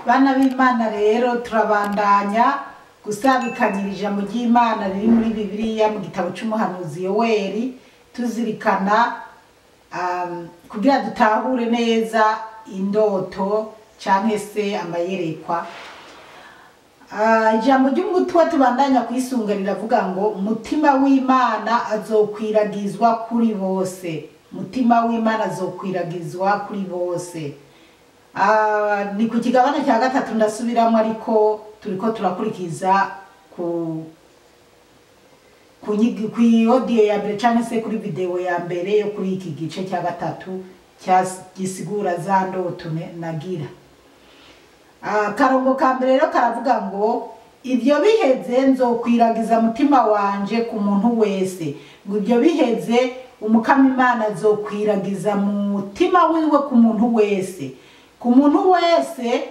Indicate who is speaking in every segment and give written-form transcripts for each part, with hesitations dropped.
Speaker 1: Bana b'Imana rero turabandanya gusabikanyira ijambo ry'Imana riri muri Bibiliya mu gitabo c'umuhanuzi Yoweri, tuzirikana kugira dutahure neza indoto canke se amayerekwa. Ijambo ry'umutwe tubandanya kwisunga riravuga ngo umutima w'Imana azokwiragizwa kuri bose. Umutima w'Imana azokwiragizwa kuri bose. Ni ku kigabane cya gatatu ndasubiramwo, ariko turiko turakurikiza ku audio ya mbere canke se kuri video ya mbere yo kuri iki gice cya gatatu gisigura za ndoto nagira. Karongo ka mbere rero karavuga ngo ibyo biheze nzokwiragiza mutima wanje ku muntu wese. Ngo ibyo biheze Umukama Imana azokwiragiza mutima wiwe ku muntu wese. Ku muntu wese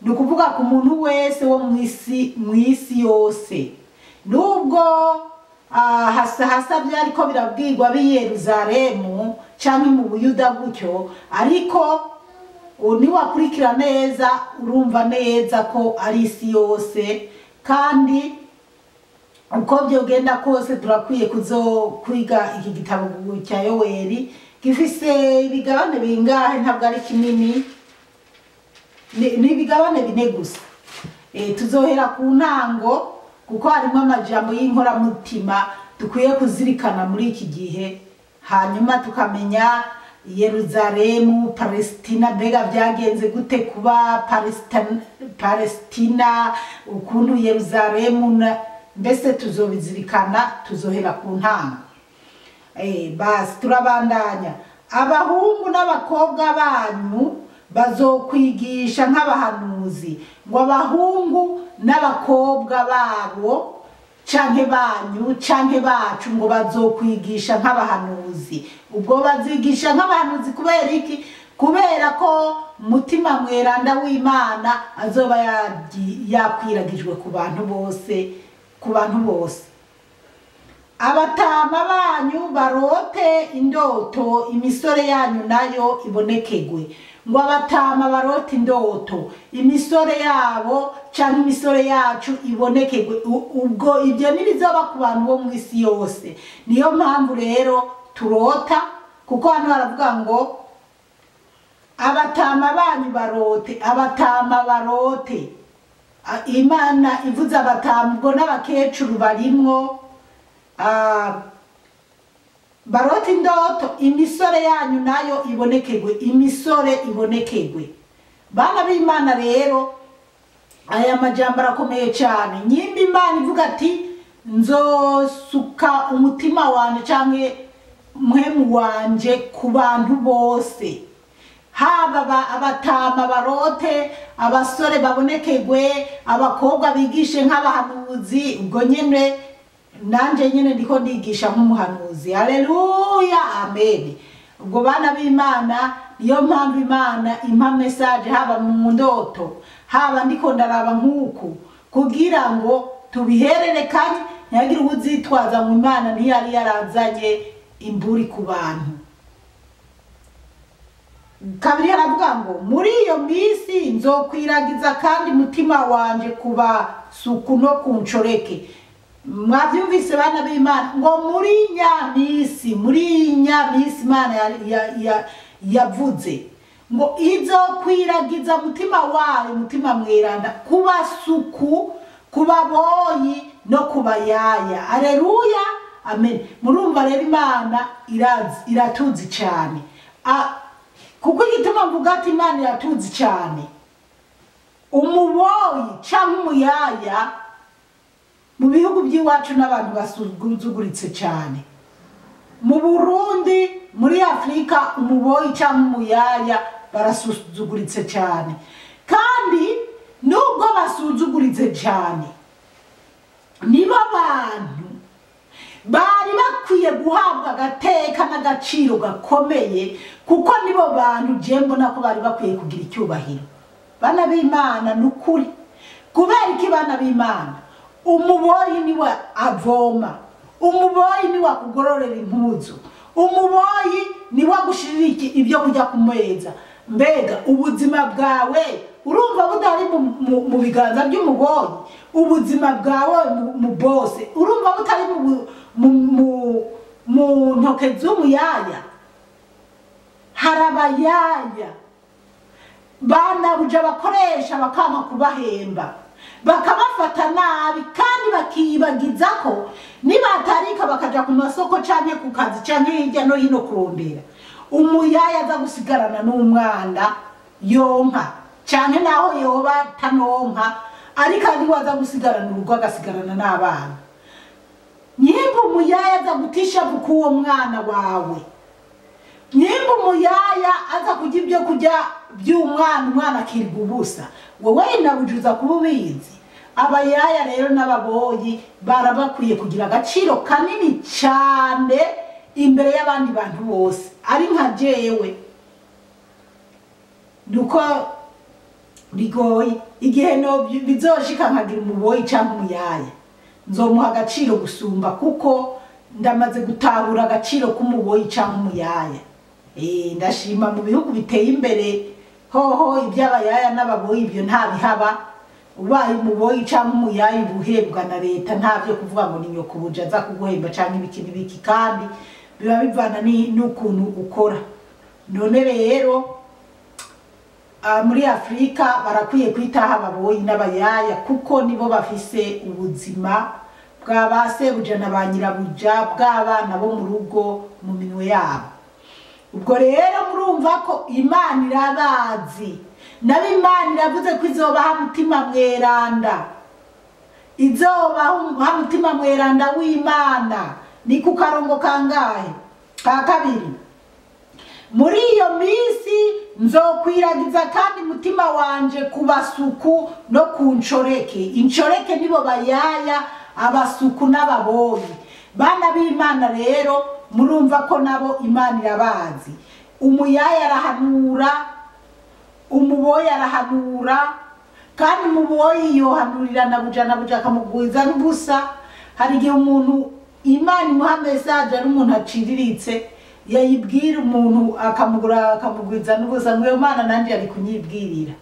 Speaker 1: ni ukuvuga ku muntu wese wo mw'isi yose. Nubwo hasa byariko birabwirwa b'i Yerusalemu canke mu Buyuda gutyo, ariko niwakurikira neza urumva neza ko ari isi yose, kandi uko byogenda kose turakwiye kuzokwiga iki gitabo cya Yoweri. Gifise ibigabane bingahe? Ntabwo ari kinini, ni ibigabane bine gusa. Tuzohera ku ntango kuko harimo amajambo y'inkoramutima dukwiye kuzirikana muri iki gihe, hanyuma tukamenya Yerusalemu, Palestina, mbega byagenze gute kuba Palestina, ukuntu Yerusalemu, mbese tuzobizirikana, tuzohera ku ntango. Basi turabandanya. Abahungu n'abakobwa banyu bazokwigisha nk'abahanuzi. Ngo abahungu n'abakobwa babo canke banyu canke bacu ngo bazokwigisha nk'abahanuzi. Ubwo bazigisha nk'abahanuzi kubera iki? Kubera ko mutima mweranda w'Imana azoba yakwiragijwe ku bantu bose, ku bantu bose. Abatama banyu barote indoto, imisore yanyu nayo ibonekegwe. Ngo abatama barote indoto, imisore yabo canke imisore yacu ibonekegwe. Ubwo ibyo nibizoba ku bantu bo mw'isi yose. Niyo mpamvu rero turota, kuko hano haravuga ngo abatama banyu barote, abatama barote. Imana ivuze abatama, ubwo n'abakecuru barimwo. Barota indoto, imisore yanyu nayo ibonekegwe, imisore ibonekegwe. Bana b'Imana rero aya majambo arakomeye cyane. Nyimba Imana ivuga ati nzosuka umutima wanje canke muhemu wanje ku bantu bose, haba abatama barote, abasore babonekegwe, abakobwa bigishe nk'abahanuzi. Ubwo nyene nanje nyene ndiko ndigisha nk'umuhanuzi. Haleluya, amen. Ubwo bana b'Imana, niyo mpamvu Imana impa message haba mu ndoto, haba ndiko ndaraba nk'uku, kugira ngo tubihererekanye, ntihagire uwuzitwaza mu Imana ntiyari yarazanye imburi ku bantu. Kabiri haravuga ngo muri iyo minsi nzokwiragiza kandi mutima wanje kuba suku no kuncoreke. Mwavyumvise bana b'Imana, ngo muri nyamisi, muri nyamisi Imana yavuze ngo izokwiragiza mutima wayo, mutima mweranda, kuba suku, kuba boyi no kuba yaya. Haleluya, amen. Murumva rero Imana iratuzi cyane. Kuko igituma mvuga ati Imana iratuzi cyane, umuboyi canke umuyaya mu bihugu by'iwacu n'abantu basuzuguritse cyane. Mu Burundi, muri Afrika, umuboyi canke umuyaya barasuzuguritse cyane. Kandi nubwo basuzuguritse cyane, nibo bantu bari bakwiye guhabwa agateka n'agaciro gakomeye, kuko nibo bantu je mbona ko bari bakwiye kugira icyubahiro. Bana b'Imana nukuri. Kubera iki bana b'Imana? Umuboyi niwe avoma, umuboyi niwe akugororera impuzu, umuboyi niwe agushirira ibyo kujya kumeza. Mbega ubuzima bwawe urumva budari mu biganza by'umuboyi? Ubuzima bwawe mu bose urumva butari mu ntoke z'umuyaya? Harabayaya bana buja bakoresha bakama kubahemba, bakabafata nabi, kandi bakibagiza ko nibatarika bakaja ku masoko canke ku kazi canke hirya no hino kurondera, umuyaya aza gusigarana n'umwana yonka canke naho yoba tanonka, ariko ari waza gusigarana urugo agasigarana n'abana. Nyimba umuyaya aza gutisha kuwo mwana wawe, nyimba umuyaya aza kurya ibyo kurya by'umwana, umwana akirwa ubusa, wowe inabujuza kuba ubizi. Abayaya rero n'ababoyi barabakwiye kugira agaciro kanini cyane imbere y'abandi bantu bose. Ari nka jewe nuko bigoye, igihe no bizoshika nkagira umuboyi cyangwa umuyaya, nzomuha agaciro gusumba, kuko ndamaze gutahura agaciro k'umuboyi cyangwa umuyaya. Ndashima mu bihugu biteye imbere hoho iby'abayaya n'ababoyi ibyo nta bihaba. Ubaye umuboyi cyangwa umuyaya ubuhembwa na leta, nta byo kuvuga ngo ni nyokubuja aza kuguhemba cyangwa ibiki n'ibiki, kandi biba bivana n'ukuntu ukora. None rero muri Afrika barakwiye kwitaho ababoyi n'abayaya, kuko nibo bafise ubuzima bwa ba sebuja na ba nyirabuja, bw'abana bo mu rugo mu minwe yabo. Ubwo rero murumva ko Imana irabazi, nabo Imana iravuze ko izobaha mutima mweranda, izobaha mutima mweranda w'Imana. Ni ku karongo kangahe? Ka kabiri. Muri iyo minsi nzokwiragiza kandi mutima wanje ku basuku no ku nshoreke. Inshoreke nibo bayaya, abasuku n'ababoyi. Bana b'Imana rero murumva ko nabo Imana irabazi. Umuyaya arahanura, umuboyi arahanura, kandi umuboyi yohanurira na buja na buja akamugwiza n'ubusa. Hari igihe umuntu Imana imuha message ari umuntu aciriritse, yayibwira umuntu akamugura akamugwiza n'ubusa, ngo iyo Mana nanje ari kunyibwirira.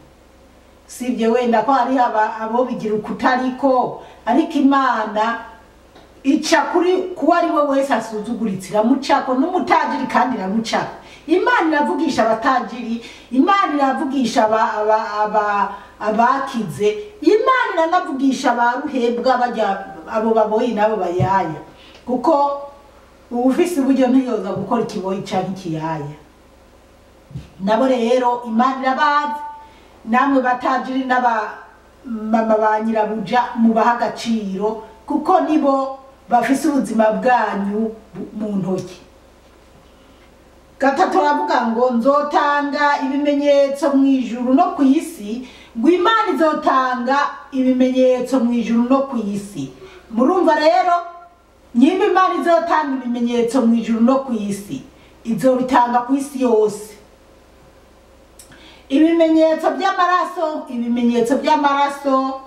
Speaker 1: Sibye wenda ko hari abo bigira ukutariko, ariko Imana ica kuri kuwa ari we wese asuzuguritse iramucako, n'umutajiri kandi iramucako. Imana iravugisha abatajiri, Imana iravugisha abakize, Imana iranavugisha abaruhebwa bajya abo baboyi nabo bayaya, kuko ubufisi buryo ntiyoza gukora ikiboyi canke ikiyaya. Nabo rero Imana irabazi, namwe batajiri n'aba mama ba nyirabuja mubaha agaciro, kuko nibo bafise ubuzima bwanyu mu ntoki. Gatatu aravuga ngo nzotanga ibimenyetso mu ijuru no ku isi, ngo Imana izotanga ibimenyetso mu ijuru no ku isi. Murumva rero nyimba Imana izotanga ibimenyetso mu ijuru no ku isi, izobitanga ku isi yose. Ibimenyetso by'amaraso, ibimenyetso by'amaraso,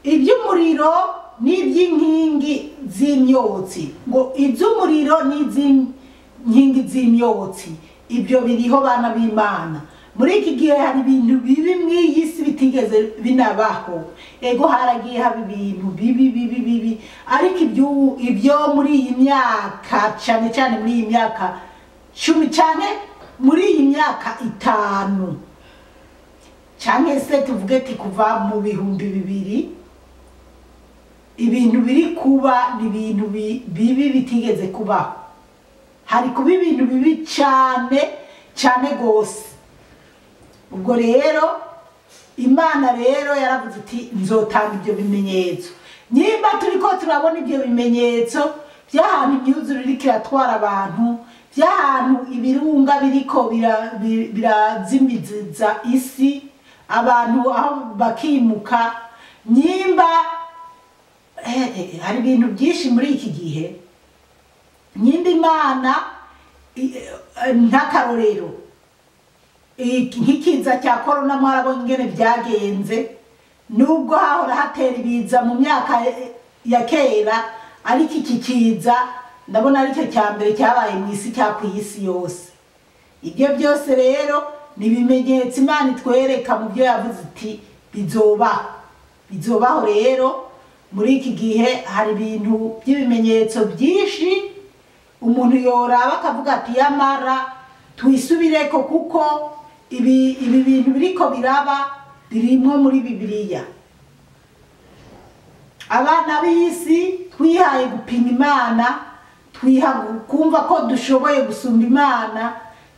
Speaker 1: iby'umuriro n'iby'inkingi z'imyotsi. Ngo iby'umuriro n'iz'inkingi z'imyotsi, ibyo biriho bana b'Imana. Muri iki gihe hari ibintu bibi mw'iyi si bitigeze binabaho. Ego haragiye haba ibintu bibi bibi bibi, ariko ibyo muri iyi myaka, cyane cyane muri iyi myaka 10, cyane muri iyi myaka 5, cyane se tuvuge ati kuva mu 2000, ibintu biri kuba ni ibintu bibi bitigeze kubaho. Hari kuba ibintu bibi cyane cyane gose. Ubwo rero Imana rero yaravuze iti nzotanga ibyo bimenyetso. Nimba turiko turabona ibyo bimenyetso by'ahantu imyuzure iriko iratwara abantu, by'ahantu ibirunga biriko birazimiziza isi, abantu aho bakimuka, nimba hari ibintu byinshi muri iki gihe, nimba Imana ntakarorero nk'ikiza cya corona mwarabonye ingene byagenze, nubwo hahora hatera ibiza mu myaka ya kera, ariko iki kiza ndabona aricyo cya mbere cyabaye mu isi cya ku isi yose. Ibyo byose rero ni ibimenyetso Imana itwereka mu byo yavuze iti bizobaho. Bizobaho rero muri iki gihe hari ibintu by'ibimenyetso byinshi umuntu yoraba akavuga ati yamara twisubireko, kuko ibi bintu biriko biraba birimwo muri Bibiliya. Abana b'isi twihaye gupima Imana, twiha kumva ko dushoboye gusumba Imana.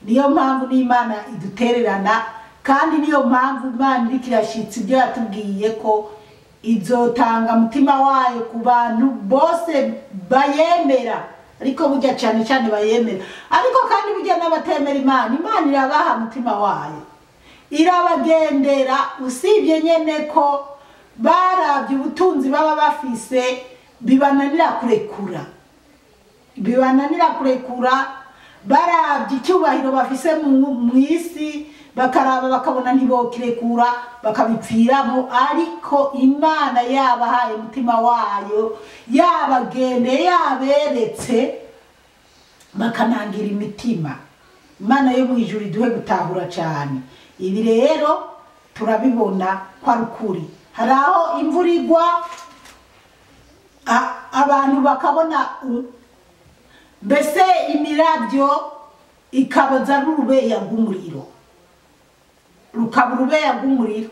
Speaker 1: Niyo mpamvu n'Imana idutererana, kandi niyo mpamvu Imana iriko irashitsa ibyo yatubwiye ko izotanga mutima wayo ku bantu bose bayemera, ariko burya cyane cyane bayemera, ariko kandi burya n'abatemera Imana, Imana irabaha mutima wayo, irabagendera. Usibye nyene ko baravye ubutunzi baba bafise bibananira kurekura, baravye icyubahiro bafise mu isi bakaraba bakabona ntibokirekura bakabipfiramo. Ariko Imana yabahaye umutima wayo, yabagendeye, yaberetse, bakanangira imitima. Imana yo mu ijuru iduhe gutahura cyane. Ibi rero turabibona ko ari ukuri. Hari aho imvura igwa abantu bakabona mbese imirabyo ikaboza n'urubeya rw'umuriro, rukaba urubeya rw'umuriro.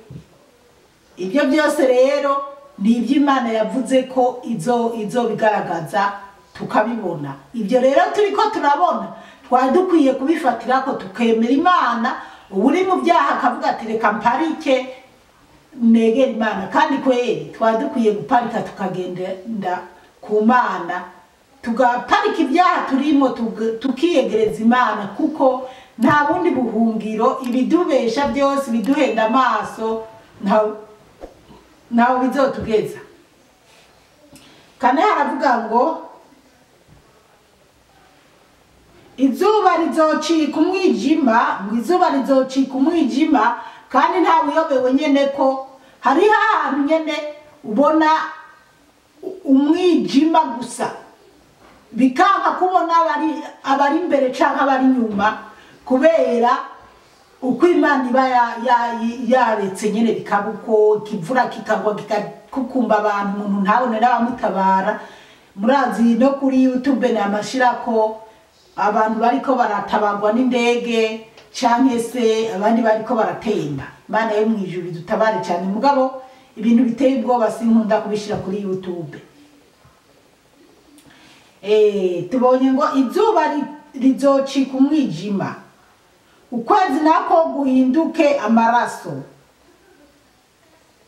Speaker 1: Ibyo byose rero ni iby'Imana yavuze ko izo bigaragaza tukabibona. Ibyo rero turiko turabona twari dukwiye kubifatira ko tukemera Imana. Uri mu byaha akavuga ati reka mparike negera Imana, kandi kweri twari dukwiye guparika tukagenda ku Mana, tugaparika ibyaha turimo tukiyegereza Imana, kuko nta bundi buhungiro. Ibidubesha byose ibiduhenda amaso ntawe bizotugeza. Kane haravuga ngo izuba rizocika umwijima, ngo izuba rizocika umwijima, kandi nta uyobewe nyene ko hariho ahantu nyene ubona umwijima gusa, bikanka kubona abari imbere canke abari inyuma, kubera uko Imana iba yaretse nyene bikaba uko, ikivura kikagwa kikakukumba abantu, umuntu ntabone n'abamutabara. Murazi no kuri YouTube namashirako abantu bariko baratabagwa n'indege canke se abandi bariko baratemba. Imana yo mu ijuru idutabare cyane. Mugabo ibintu biteye ubwoba sinkunda kubishira kuri YouTube. Tubonye ngo izuba rizocika umwijima, ukwezi nako guhinduke amaraso,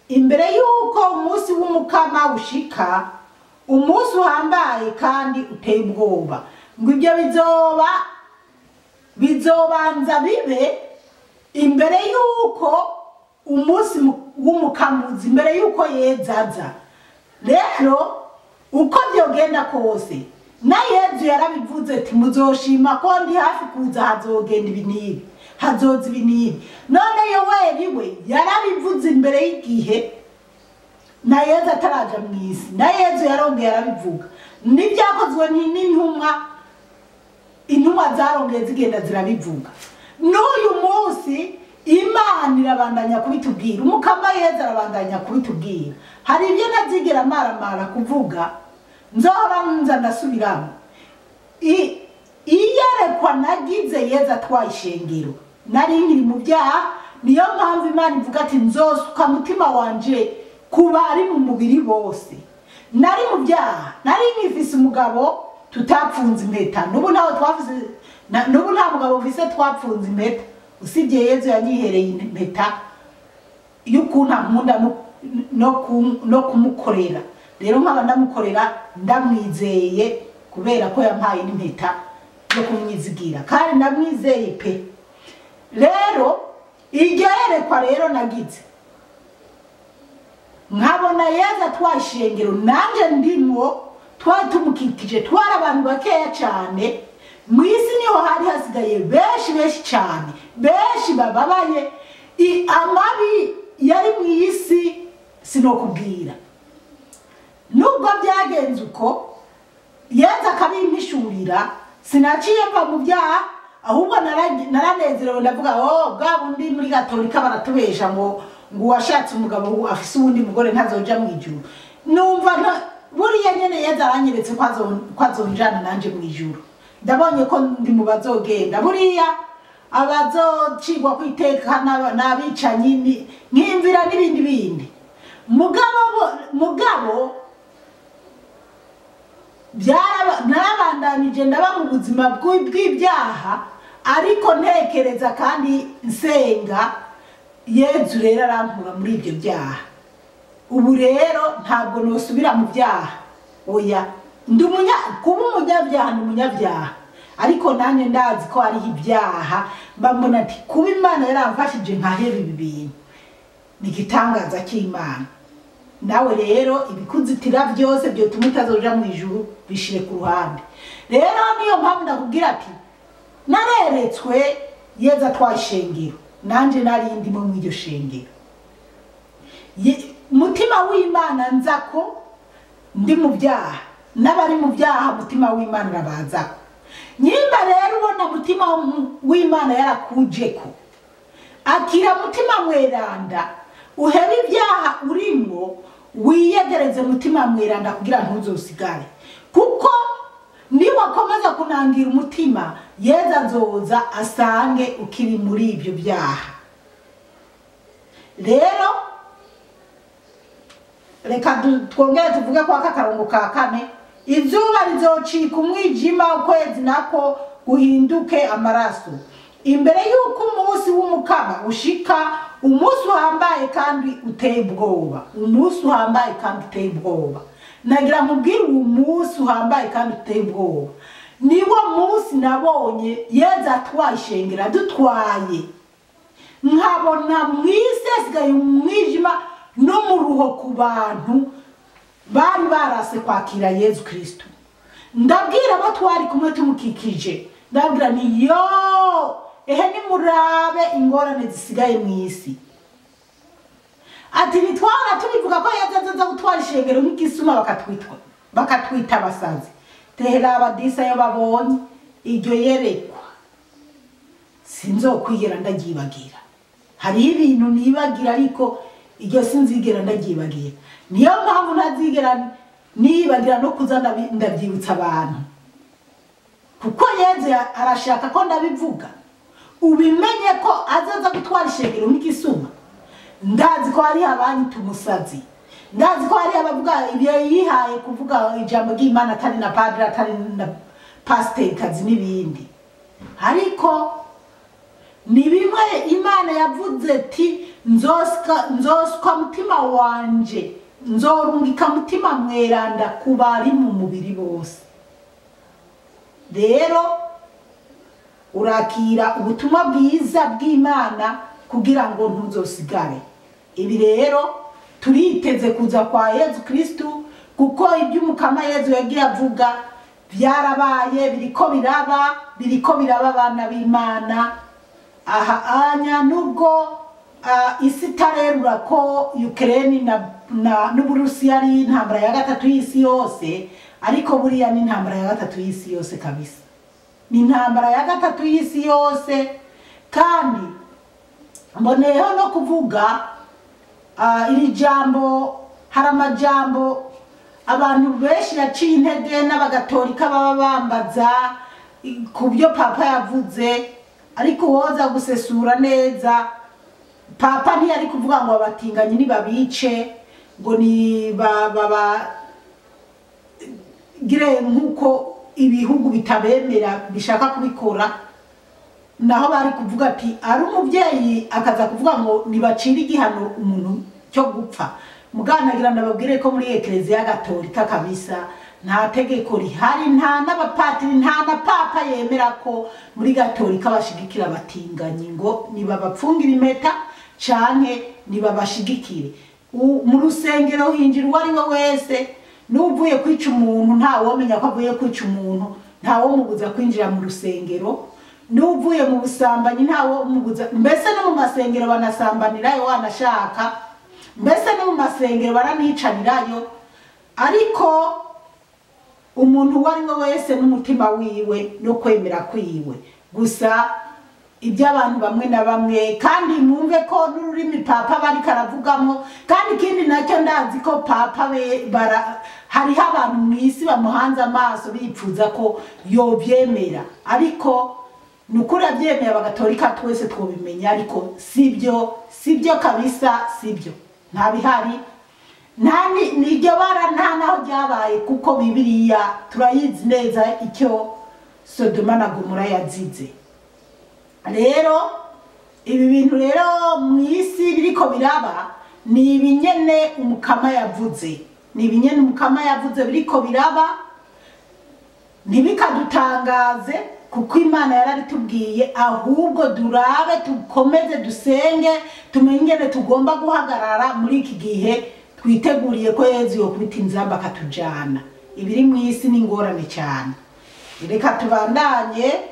Speaker 1: imbere yuko umunsi w'umukama ushika, umunsi uhambaye kandi uteye ubwoba. Ngo ibyo bizobanza bibe imbere yuko umunsi w'umukamuzi, imbere yuko yezaza. Rero uko byogenda kose, na Yezu yarabivuze ati muzoshima ko ndi hafi kuza, hazogenda ibi n'ibi, hazoza ibi n'ibi. None Yoweri we yarabivuze imbere y'igihe, na Yezu ataraja mu isi, na Yezu yarongeye arabivuga. N'ibyakozwe n'intumwa, intumwa zarongeye zigenda zirabivuga. N'uyu munsi Imana irabandanya kubitubwira, umukama Yezu arabandanya kubitubwira. Hari ibyo ntazigera maramara kuvuga, nzohora nza ndasubiramo. Iyerekwa nagize Yezu atwaye ishengero, nari nkiri mu byaha. Niyo mpamvu Imana ivuga ati nzosuka mutima wanje ku bari mu mubiri bose. Nari mu byaha, nari nkifise umugabo tutapfunze impeta. N'ubu ntawe twavuze, n'ubu nta mugabo mfise twapfunze impeta, usibye Yezu yanyihereye impeta y'ukuntu ankunda no kumukorera. Rero nkaba ndamukorera ndamwizeye, kubera ko yampaye n'impeta yo kumwizigira, kandi ndamwizeye pe. Rero iryo yerekwa rero nagize, nkabona Yezu atwaye ishengero, nanje ndimwo, twari tumukikije, twari abantu bakeya cyane mu isi. Niho hari hasigaye benshi benshi cyane, benshi bababaye. Amabi yari mu isi sinokubwira. Nubwo byagenze uko, Yezu akabimpishurira, sinaciye mva mu byaha. Ahubwo naranezerewe, ndavuga oh bwa bundi muri Gatolika baratubesha ngo uwashatse umugabo afise uwundi mugore ntazoja mu ijuru. Numva buriya nyene Yezu aranyeretse ko azonjana nanje mu ijuru. Ndabonye ko ndi mu bazogenda, buriya abazocigwa kwiteka n'abicanyi nk'imvira n'ibindi bindi. Mugabo narabandanije ndaba mu buzima bw'ibyaha, ariko ntekereza kandi nsenga. Yezu rero arankura muri ibyo byaha. Ubu rero ntabwo nosubira mu byaha, oya. Kuba umunyabyaha ni umunyabyaha, ariko nanjye ndazi ko hariho ibyaha. Mbona ati kuba Imana yaramfashije nkaheba ibi bintu ni igitangaza cy'Imana. Nawe rero ibikuzitira byose byotuma utazoja mu ijuru bishire ku ruhande. Rero niyo mpamvu ndakubwira ati nareretswe Yezu atwaye ishengero, nanje nari ndimo mu iryo shengero. Mutima w'Imana nzako ndi mu byaha, n'abari mu byaha mutima w'Imana arabazako. Nyimba rero ubona mutima w'Imana yarakujeko, akira mutima mweranda, uhebe ibyaha urimo, wiyegereze mutima mweranda kugira ntuzosigare. Kuko niwakomeza kunangira umutima, Yezu azoza asange ukiri muri ibyo byaha. Rero reka twongere tuvuge kwa kakarongo ka kane: izuba rizocika umwijima, ukwezi nako guhinduke amaraso, imbere y'uko umunsi w'Umukama ushika, umunsi uhambaye kandi uteye ubwoba. Umunsi uhambaye kandi uteye ubwoba. Nagira nkubwire, uwo munsi uhambaye kandi uteye ubwoba niwo munsi nabonye Yezu atwaye ishengero, adutwaye, nkabona mu isi hasigaye umwijima n'umuruho ku bantu bari barase kwakira Yezu Kristo. Ndabwira abo twari kumwe tumukikije, ndabwira ni yo ehe nimurabe ingorane zisigaye mu isi. Ati nitwara tubivuga ko Yezu azoza gutwara ishengero nk'igisuma, bakatwita abasazi. Tehera abadisa yo babonye iryo yerekwa, sinzokwigera ndagyibagira. Hari ibintu nibagira, ariko iryo sinzigera ndagyibagira. Niyo mpamvu ntazigera nibagira no kuza ndabyibutsa abantu, kuko Yezu arashaka ko ndabivuga. Ubimenye ko azaza gutwara ishengero nk'igisuma. Ndazi ko hari abanyita umusazi, ndazi ko hari abavuga ibyo yihaye kuvuga ijambo ry'Imana atari na padiri, atari na pasiteri n'ibindi, ariko ni bimwe Imana yavuze ati nzoswa mutima wanje, nzorungika mutima mweranda ku bari mu mubiri bose. Rero urakira ubutumwa bwiza bw'Imana kugira ngo ntuzosigare. Ibi rero turiteze kuza kwa Yezu Kristo, kuko iby'Umukama Yezu yagiye avuga byarabaye, biriko biraba abana b'Imana. Aha anya nubwo isi itarerura ko Ukraine n'Uburusiya ari intambara ya gatatu y'isi yose, ariko buriya ni intambara ya gatatu y'isi yose kabisa. Ni intambara ya gatatu y'isi yose. Kandi mboneyeho no kuvuga iri jambo, hari amajambo abantu benshi yaciye intege n'abagatolika baba bambaza ku byo Papa yavuze, ariko woza gusesura neza, Papa ntiyari kuvuga ngo abatinganyi nibabice, ngo ni gire nkuko ibihugu bitabemera bishaka kubikora. Naho bari kuvuga ati ari umuvyeyi akaza kuvuga ngo nibacira igihano umuntu cyo gupfa. Muganagira ndababwire ko muri Eklezia Gatolika kabisa nta tegeko rihari, nta n'abapatiri, nta na papa yemera ko muri Gatolika bashigikira abatinganyi ngo nibabapfungira impeta canke nibabashigikire. Mu rusengero hinjira uwo ari we wese, n'uvuye kwica umuntu ntawomenya ko avuye kwica umuntu, ntawomubuza kwinjira mu rusengero. N'uvuye mu busambanyi ntawomubuza, mbese no mu masengero banasambanirayo wanashaka, mbese no mu masengero baranicanirayo. Ariko umuntu uwo ari we wese n'umutima wiwe no kwemera kwiwe. Gusa iby'abantu bamwe na bamwe, kandi mwumve ko n'ururimi papa bariko aravugamo. Kandi ikindi nacyo, ndazi ko papa hariho abantu mu isi bamuhanze amaso bipfuza ko yobyemera, ariko ni ukuri abyemeye abagatolika twese twobimenya, ariko sibyo, sibyo kabisa, sibyo, nta bihari, nta n'iryo bara, nta naho ryabaye, kuko Bibiliya turayizi neza icyo Sodoma na Gomora yazize. Rero ibi bintu rero mu isi biriko biraba ni ibinyene Umukama yavuze, ni ibinyene Umukama yavuze biriko biraba. Ntibikadutangaze kuko Imana yarabitubwiye, ahubwo durabe, dukomeze dusenge, tumenye ingene tugomba guhagarara muri iki gihe twiteguriye ko Yezu yokubita inzamba akatujana. Ibiri mu isi ni ingorane cyane. Reka tubandanye.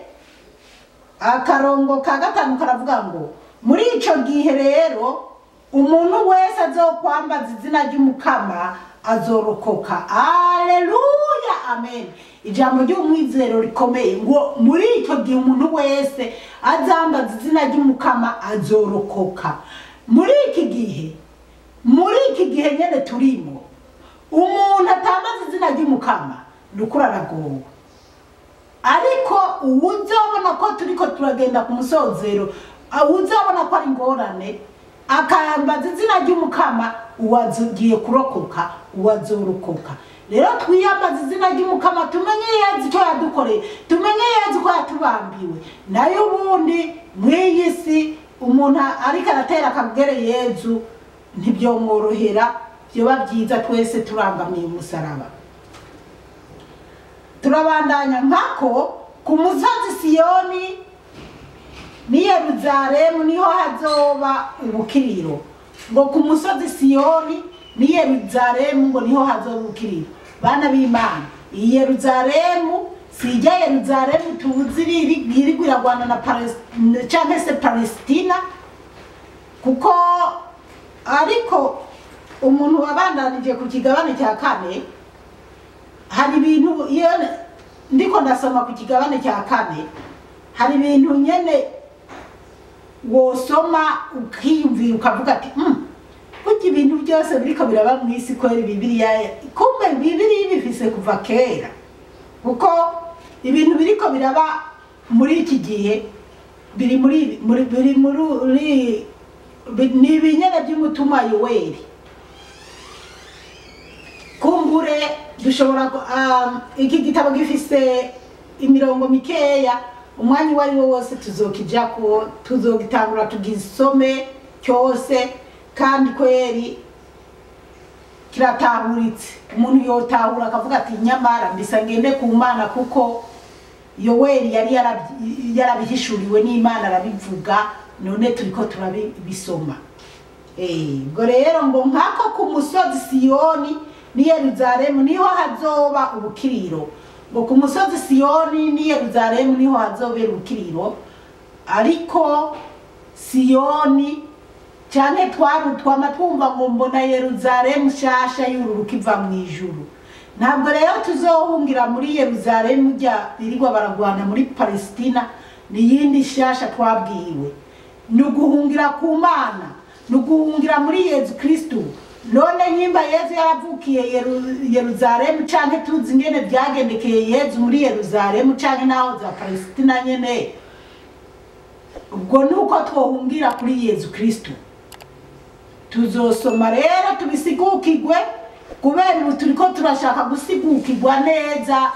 Speaker 1: Akarongo ka gatanu karavuga ngo muri ico gihe rero umuntu wese azokwambaza izina ry'Umukama azorokoka. Aleluya, amen. Ijambo ry'umwizero rikomeye, ngo muri ico gihe umuntu wese azambaza izina ry'Umukama azorokoka. Muri iki gihe, muri iki gihe nyene turimo, umuntu atambaza izina ry'Umukama ni ukuri aragowe. Ariko uwuzobona ko turiko turagenda ku musozero, uwuzobona ko ari ingorane akambaza izina ry'Umukama, uwagiye kurokoka, uwazorokoka. Rero twiyambaza izina ry'Umukama, tumenye Yezu icyo yadukoreye, tumenye Yezu ko yatubambiwe. Nayo ubundi mw'iyi si umuntu ariko aratera akagere Yezu ntibyomworohera, byoba byiza twese turangamiye umusaraba. Turabandanya. Nkako ku musozi Siyoni n'i Yeruzalemu niho hazoba ubukiriro. Ngo ku musozi Siyoni n'i Yeruzalemu ngo niho hazoba ubukiriro. Bana b'Imana, iyi Yeruzalemu si ijya Yeruzalemu tuzi iriko iragwana na canke se Palestina, kuko ariko umuntu wabandanije ku kigabane cya kane, hari ibintu iyo ndiko ndasoma ku kigabane cya kane, hari ibintu nyene wosoma ukiyumvira ukavuga ati burya ibintu byose biriko biraba mu isi kweri Bibiliya, kumbe Bibiliya ibifise kuva kera, kuko ibintu biriko biraba muri iki gihe biri muri muri biri muri ni ibinyene by'umutumwa Yoweri. Kumbure dushobora iki gitabo gifise imirongo mikeya, umwanya uwo ari wo wose tuzokijako, tuzogitangura tugisome cyose, kandi kweri kiratahuritse. Umuntu yotahura akavuga ati nyamara mbisa ngende ku Mana, kuko Yoweri yari yarabihishuriwe n'Imana arabivuga, none turiko turabisoma. Ubwo rero ngo nkako ku musozi Siyoni n'i Yeruzalemu niho hazoba ubukiriro. Ngo ku musozi Siyoni n'i Yeruzalemu niho hazobera ubukiriro. Ariko Siyoni cyane twama twumva ngo mbona Yeruzalemu nshasha yururuka iva mu ijuru. Ntabwo rero tuzohungira muri Yeruzalemu rya birirwa baragwana muri Palestina, ni yindi nshasha twabwiwe. Ni uguhungira ku Mana, ni uguhungira muri Yezu Kristu. None nyimba Yezu yaravukiye Yeruzalemu, canke tuzi ingene byagendekeye Yezu muri Yeruzalemu canke naho za Palestina nyene, ubwo nuko twohungira kuri Yezu Kristu. Tuzosoma rero tubisigukirwe, kubera ubu turiko turashaka gusigukirwa neza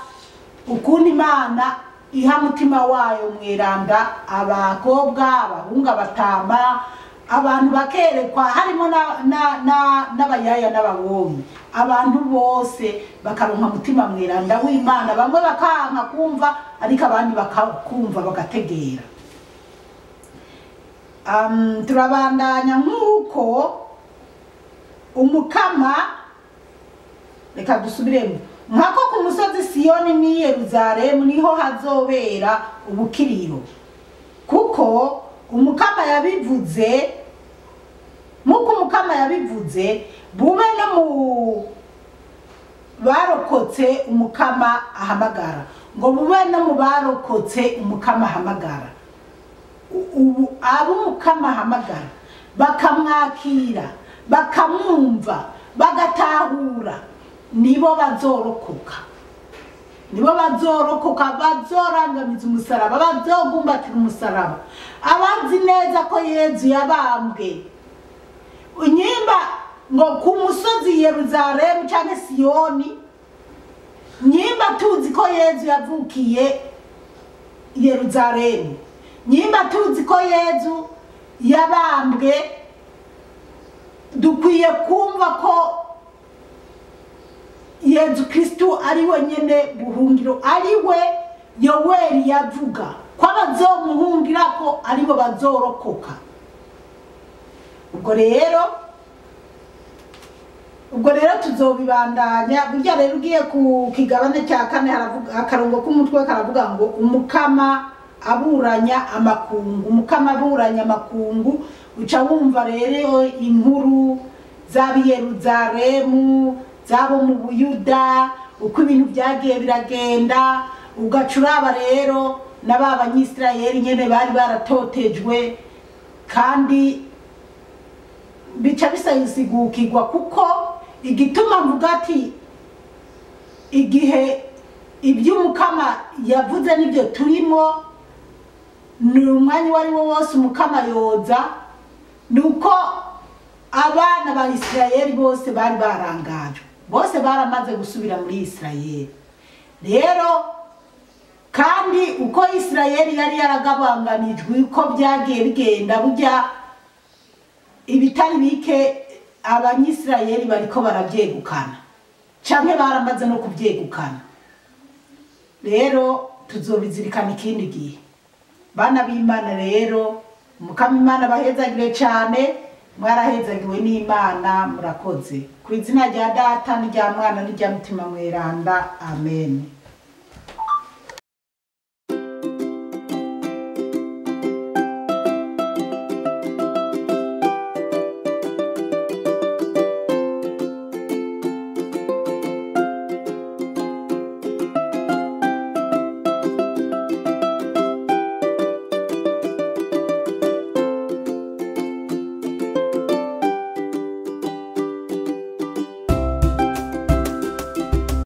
Speaker 1: ukuntu Imana iha mutima wayo mweranda abakobwa, abahungu, abatama, abantu bakerekwa, harimo n'abayaya n'ababonye, abantu bose bakaronka mutima mweranda w'Imana. Bamwe bakanka kumva, ariko abandi bakakumva bagategera. Turabandanya. Nk'uko Umukama, reka dusubiremo. Nkako ku musozi Siyoni n'i Yeruzalemu niho hazobera ubukiriro, kuko Umukama yabivuze, nk'uko Umukama yabivuze, bube no mu barokotse Umukama ahamagara. ngo bube no mu barokotse Umukama ahamagara. Ubu abo Umukama ahamagara bakamwakira, bakamwumva, bagatahura, nibo bazorokoka, nibo bazorokoka, bazorangamiza umusaraba, bazogumbatira umusaraba. Abazi neza ko Yezu yabambwe nyimba ngo ku musozi Yeruzalemu canke Siyoni, nyimba tuzi ko Yezu yavukiye Yeruzalemu, nyimba tuzi ko Yezu yabambwe, dukwiye kumva ko Yezu Kristu ari we nyene buhungiro, ari we Yoweri yavuga ko abazomuhungirako aribo bazorokoka. Ubwo rero tuzobibandanya. Burya rero ugiye ku kigabane cya kane, haravuga akarongo k'umutwe karavuga ngo Umukama aburanya amakungu. Umukama aburanya amakungu, uca wumva rero inkuru z'ab'i Yeruzalemu, z'abo mu Buyuda, uko ibintu byagiye biragenda, ugaca uraba rero na ba Banyisirayeli nyene bari baratotejwe, kandi bica bisayisigukirwa. Kuko igituma mvuga ati igihe iby'Umukama yavuze nibyo turimo, ni umwanya uwo ari wo wose Umukama yoza, ni uko abana ba Isirayeli bose bari barangajwe, bose baramaze gusubira muri Isirayeli. Rero kandi uko Isirayeli yari yaragabanganijwe, uko byagiye bigenda, burya ibitari bike Abanyisirayeli bariko barabyegukana, canke baramaze no kubyegukana. Rero tuzobizirikana ikindi gihe. Bana b'Imana rero, Umukama Imana bahezagire cane, mwarahezagiwe n'Imana, murakoze. Ku izina rya Data n'irya Mwana n'irya Mutima Mweranda, amen.